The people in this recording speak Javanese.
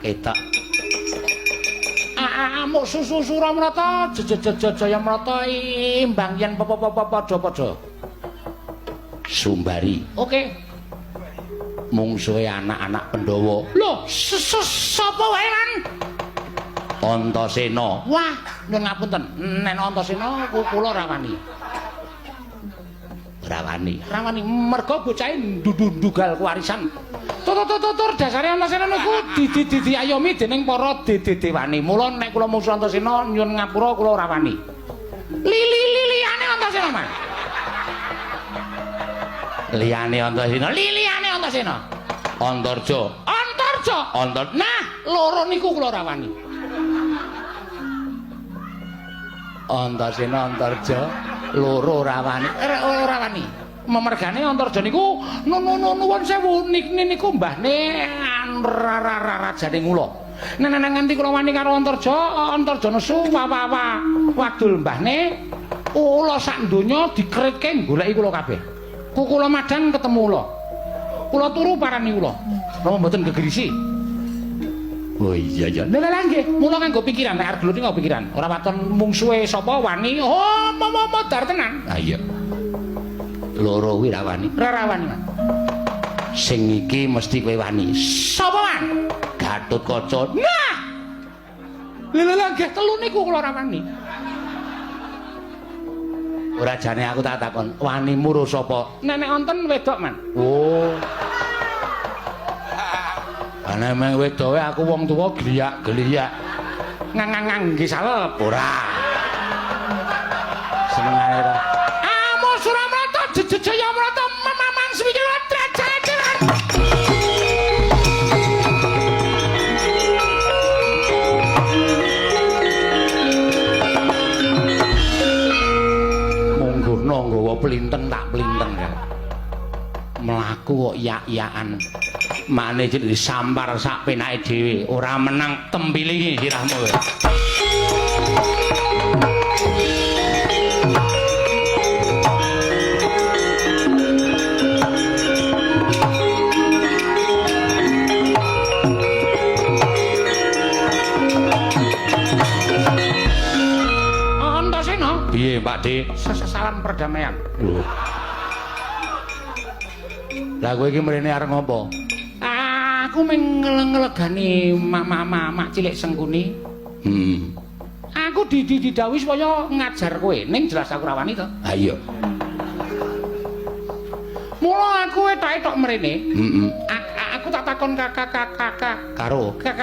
Ketok. Amuk susu Suramrata Jayamrata imbang yen padha-padha. Sumbari. Oke. Mungsuhe anak-anak Pandhawa. Lho, sapa wae lan? Antasena. Wah, nyuwun ngapunten. Nek Antasena kula ora wani. Ora wani. Ora wani merga bocahe ndugal kewarisan. Tur dasare Antasena niku diayomi dening para dewane. Mula nek kula mungsuh Antasena nyuwun ngapura kula ora wani. Lili-liyane Antasena, Mas. Liyane Antasena, liyane Antasena. Antarja. Antarja. Antar. Nah, loro niku kula ora wani. Antasena, Antarja, loro ora wani. Ora wani. Memergane Antarja niku nuwun sewu niku mbahne rajane Ngula. Nek nganti kula wani karo Antarja, Antarja nesu wawawa wadul mbahne ula sak donya dikritke goleki kula kabeh. Kula madang ketemu ula. Kula turu parani ula. Napa mboten gegerisi? Oh iya iya. Lha lha nggih, mula nganggo pikiran nek arep gelut niku pikiran. Ora waton mungsuhe sapa wani. Oh, modar tenan. Ha iya. Loro kuwi ra wani. Ora wani, Mas. Sing iki mesti kowe wani. Sapa, Mas? Gatotkaca. Nah. Lha lha nggih telu niku kula ora wani. Ora jane aku tak takon, wanimu ro sapa? Nek wonten wedok, Man. Oh. Ana meng wedoke aku wong tuwa gliyak-gliyak. Ngang-ngang nggih salep ora. Senengane ta. Amo Suramrata Jejayamrata memamang swikira trajaran. Mungguhna nggawa plinteng tak plinteng kae. Mlaku kok yak-yakan. Mane jeneng disampar sak penake dhewe, ora menang tempilingi sirahmu kowe. Antasena, piye Pak De? Salam perdamaian. Lho. Lah kowe iki mrene arep ngopo? Aku mung ngelegani mak cilik Sengkuni. Aku didhawuhi supaya ngajar kowe, ning jelas aku ora wani to. Ha iya. Mula aku etok-etok mrene. Heeh. Aku tak takon kakak karo